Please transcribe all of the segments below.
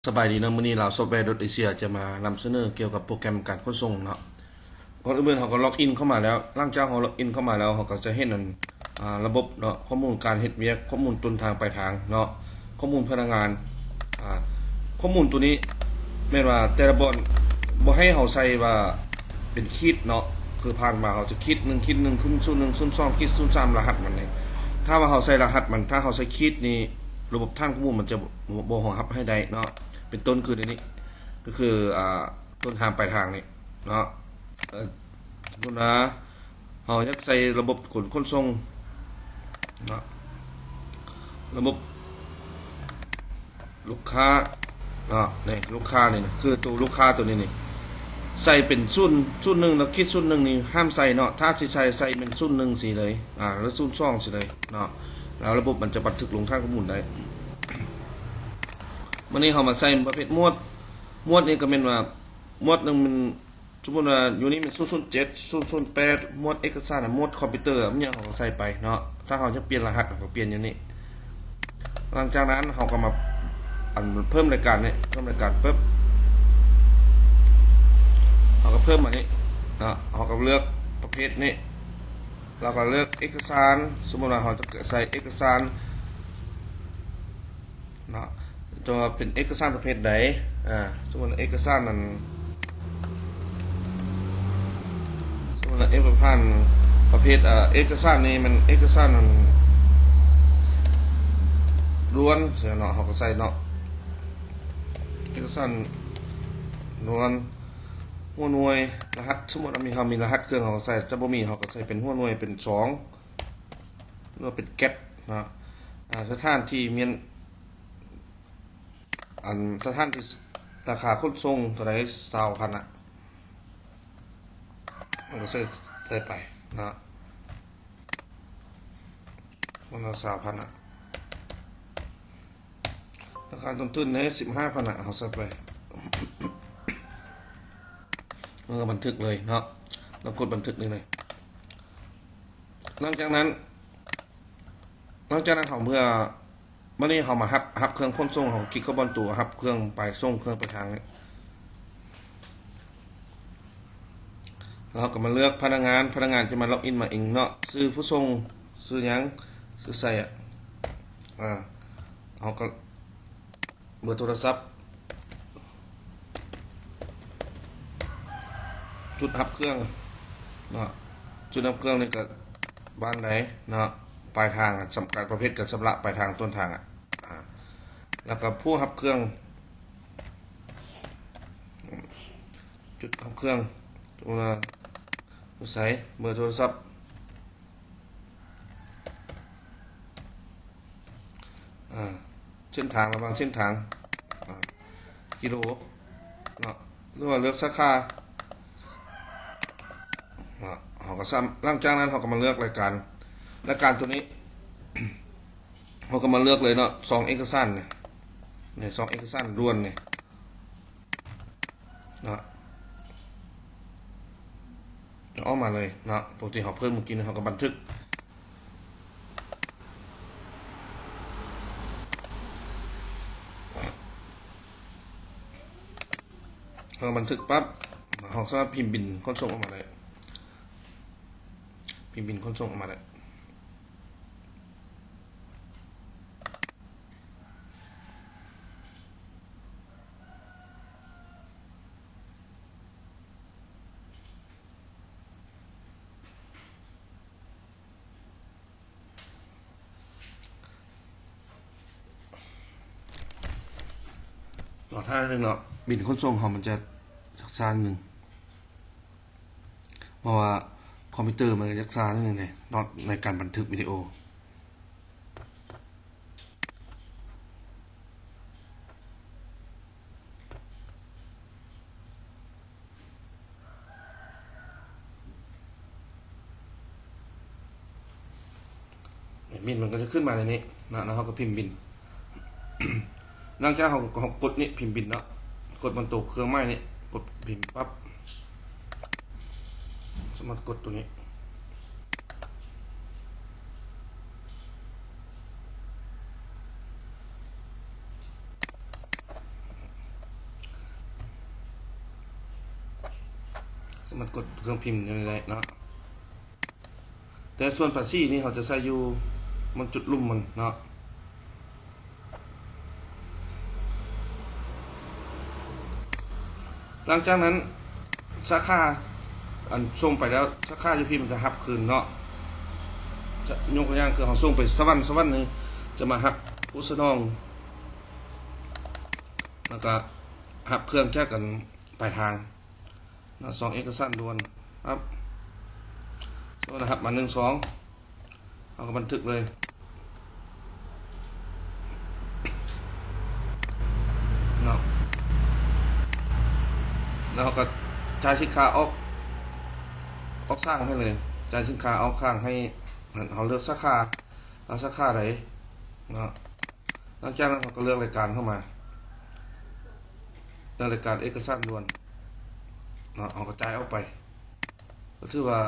ສະບາຍດີເນາະ, ມື້ນີ້ລາວຊອບແວ ດອດເອເຊຍ ຈະມານຳສະເໜີກ່ຽວກັບໂປຣແກຣມການຂົນສົ່ງເນາະ. ກ່ອນອື່ນເຮົາກໍລັອກອິນເຂົ້າມາແລ້ວ, ຫຼັງຈາກເຮົາລັອກອິນເຂົ້າມາແລ້ວ ເຮົາກໍຈະເຫັນອັນ ອ່າ ລະບົບເນາະ, ຂໍ້ມູນການເຮັດວຽກ, ຂໍ້ມູນຕົ້ນທາງປາຍທາງເນາະ, ຂໍ້ມູນພະນັກງານ. ອ່າ ຂໍ້ມູນໂຕນີ້ແມ່ນວ່າແຕ່ລະບ່ອນບໍ່ໃຫ້ເຮົາໃສ່ວ່າ ເປັນຂີດເນາະ, ຄືຜ່ານມາເຮົາຈະຂີດໜຶ່ງຂີດໜຶ່ງ ສູນໜຶ່ງສູນສອງຂີດສູນສາມ ລະຫັດມັນນີ້. ຖ້າວ່າເຮົາໃສ່ລະຫັດມັນ ຖ້າເຮົາໃສ່ຂີດນີ້ ລະບົບຖານຂໍ້ມູນມັນຈະບໍ່ ບໍ່ຮອງຮັບໃຫ້ໄດ້ເນາະ. ເປັນຕົ້ນຄືໃນນີ້ ກໍຄື ອ່າ ຕົ້ນທາງປາຍທາງນີ້ເນາະ. ເອີ ສົມມຸດວ່າເຮົາຢາກໃສ່ລະບົບຂົນ ຂົນສົ່ງເນາະ, ລະບົບ ລູກຄ້າເນາະ, ນີ້ລູກຄ້ານີ້ນະ ຄືໂຕລູກຄ້າໂຕນີ້ນີ້ ໃສ່ເປັນສູນ ສູນໜຶ່ງ ແລ້ວຂີດສູນໜຶ່ງນີ້ຫ້າມໃສ່ເນາະ. ຖ້າຊິໃສ່ ໃສ່ເປັນສູນໜຶ່ງຊີ້ເລີຍ ອ່າ ຫຼືສູນສອງຊີ້ເລີຍເນາະ, ແລ້ວລະບົບມັນຈະບັນທຶກລົງຖານຂໍ້ມູນໄດ້. ມື້ນີ້ເຮົາມາໃສ່ປະເພດໝວດ, ໝວດນີ້ກໍແມ່ນວ່າ ໝວດໜຶ່ງມັນ ສົມມຸດວ່າຢູ່ນີ້ແມ່ນສູນສູນເຈັດ ສູນສູນແປດ ໝວດເອກະສານ ໝວດຄອມພິວເຕີ ແມ່ນຫຍັງເຮົາກໍໃສ່ໄປເນາະ. ຖ້າເຮົາຢາກປ່ຽນລະຫັດ ເຮົາກໍປ່ຽນຢູ່ນີ້. ຫຼັງຈາກນັ້ນເຮົາກໍມາ ອັນ ເພີ່ມລາຍການນີ້ ເພີ່ມລາຍການປຶບ ເຮົາກໍເພີ່ມມານີ້ເນາະ, ເຮົາກໍເລືອກປະເພດນີ້ ແລ້ວກໍເລືອກເອກະສານ. ສົມມຸດວ່າເຮົາຈະໃສ່ເອກະສານ ເນາະ, ຈະວ່າເປັນເອກະສານປະເພດໃດ. ອ່າ ສົມມຸດວ່າເອກະສານນັ້ນ ສົມມຸດວ່າເອກະສານປະເພດ ເອີ ເອກະສານນີ້ມັນເອກະສານນັ້ນດ່ວນຊີ້ເນາະ, ເຮົາກໍໃສ່ເນາະ ເອກະສານດ່ວນ ຫົວໜ່ວຍ ລະຫັດ. ສົມມຸດວ່າມີ ເຮົາມີລະຫັດເຄື່ອງ ເຮົາກໍໃສ່, ຖ້າບໍ່ມີ ເຮົາກໍໃສ່ເປັນຫົວໜ່ວຍ ເປັນສອງ ຫຼືວ່າເປັນແກັດເນາະ. ອ່າ ສະຖານທີ່ແມ່ນ ອັນ ສະຖານທີ່ ລາຄາຂົນສົ່ງເທົ່າໃດ ຊາວພັນອະ ມັນກໍໃສ່ ໃສ່ໄປເນາະ, ມັນຊາວພັນອະ. ລາຄາຕົ້ນທຶນໃຫ້ສິບຫ້າພັນອະ ເຮົາໃສ່ໄປ ມັນກໍບັນທຶກເລີຍເນາະ, ແລ້ວກົດບັນທຶກນີ້ເລີຍ. ຫຼັງຈາກນັ້ນ ຫຼັງຈາກນັ້ນເຮົາເມື່ອ ບາດນີ້ເຮົາມາຮັບ ຮັບເຄື່ອງຂົນສົ່ງ, ເຮົາຄລິກເຂົ້າບ່ອນໂຕຮັບເຄື່ອງໄປສົ່ງ ເຄື່ອງໄປທາງນີ້ ແລ້ວເຮົາກໍມາເລືອກພະນັກງານ, ພະນັກງານຈະມາລັອກອິນມາເອງເນາະ. ຊື່ຜູ້ສົ່ງຊື່ຫຍັງ? ຊື່ໄຊອະ? ອ່າ ເຮົາກໍ ເບີໂທລະສັບ, ຈຸດຮັບເຄື່ອງເນາະ, ຈຸດຮັບເຄື່ອງນີ້ກໍບ້ານໃດເນາະ, ປາຍທາງ ສຳ ການປະເພດການຊຳລະປາຍທາງ ຕົ້ນທາງອະ. ອ່າ ແລ້ວກໍຜູ້ຮັບເຄື່ອງ, ຈຸດຮັບເຄື່ອງ ຢູ່ໃສ? ເບີໂທລະສັບ. ອ່າ ເສັ້ນທາງ ລະຫວ່າງເສັ້ນທາງ ອ່າ ກິໂລເນາະ ຫຼືວ່າເລືອກສາຂາເນາະ. ເຮົາກໍສາມາດ ຫຼັງຈາກນັ້ນເຮົາກໍມາເລືອກລາຍການ, ລາຍການໂຕນີ້ ເຮົາກໍມາເລືອກເລີຍເນາະ, ຊອງເອກະສານນີ້ ນີ້ ຊອງເອກະສານດ່ວນນີ້ ເນາະ ຈະອອກມາເລີຍເນາະ. ຕົວທີ່ເຮົາເພີ່ມເມື່ອກີ້ນີ້ ເຮົາກໍບັນທຶກ ເຮົາບັນທຶກປັບ ເຮົາສາມາດພິມບິນຂົນສົ່ງອອກມາໄດ້, ພິມບິນຂົນສົ່ງອອກມາໄດ້. ລໍຖ້າໜຶ່ງເນາະ, ບິນຂົນສົ່ງເຮົາມັນຈະຊັກຊ້າໜຶ່ງ ເພາະວ່າຄອມພິວເຕີມັນກໍຈະຊ້າໜຶ່ງເດ້ເນາະ ໃນການບັນທຶກວິດີໂອ. ບິນມັນກໍຈະຂຶ້ນມາໃນນີ້ເນາະ, ແລ້ວເຮົາກໍພິມບິນ. ຫຼັງຈາກເຮົາ ເຮົາກົດນີ້ ພິມບິນເນາະ, ກົດບນໂຕເຄື່ອງໝາຍນີ້ ກົດພິມປັບ ສາມາດກົດໂຕນີ້. ມັນກົດເຄື່ອງພິມຢູ່ນີ້ແຫຼະເນາະ. ແຕ່ສ່ວນພາສີນີ້ເຮົາຈະໃສ່ຢູ່ມັນຈຸດລຸ່ມມັນເນາະ. ຫຼັງຈາກນັ້ນສາຂາ ອັນ ສົ່ງໄປແລ້ວ ສາຂາຢູ່ພີ້ມັນຈະຮັບຄືນເນາະ. ຈະ ຍົກຕົວຢ່າງຄືເຮົາສົ່ງໄປສະຫວັນ ສະຫວັນນີ້ຈະມາຮັບຜູ້ສະໜອງ ແລ້ວກະຮັບເຄື່ອງຈາກ ອັນ ປາຍທາງເນາະ. ສອງເອກະສານດ່ວນ ຮັບ ສົມມຸດຮັບມາ ໜຶ່ງ ສອງ ເຮົາກະບັນທຶກເລີຍເນາະ. ແລ້ວເຮົາກະຈ່າຍສິນຄ້າອອກ ອອກສ້າງໃຫ້ເລີຍ. ຈ່າຍສິນຄ້າອອກສ້າງໃຫ້ ເຮົາເລືອກສາຂາ ເອົາສາຂາໃດເນາະ. ຫຼັງຈາກນັ້ນເຮົາກະເລືອກລາຍການເຂົ້າມາ ເລືອກລາຍການເອກະສານດ່ວນເນາະ. ເຮົາກະຈ່າຍອອກໄປ ກະຖືວ່າ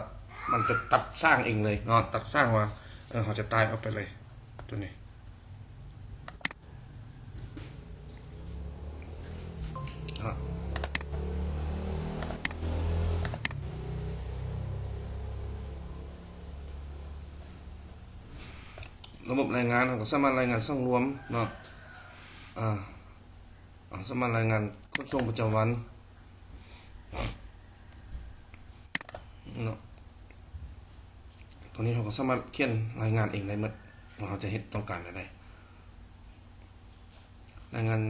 ມັນຈະຕັດສ້າງເອງເລີຍເນາະ. ຕັດສ້າງວ່າ ເອີ ເຮົາຈະຈ່າຍອອກໄປເລີຍ ໂຕນີ້ເນາະ. ລະບົບລາຍງານ ເຮົາກະສາມາດລາຍງານສັງລວມເນາະ. ອາ ເຮົາສາມາດລາຍງານຂົນສົ່ງປະຈຳວັນເນາະ. ໂຕນີ້ເຮົາກະສາມາດຂຽນລາຍງານເອງໄດ້ໝົດ ວ່າເຮົາຈະເຮັດ ຕ້ອງການແນວໃດ. ລາຍງານ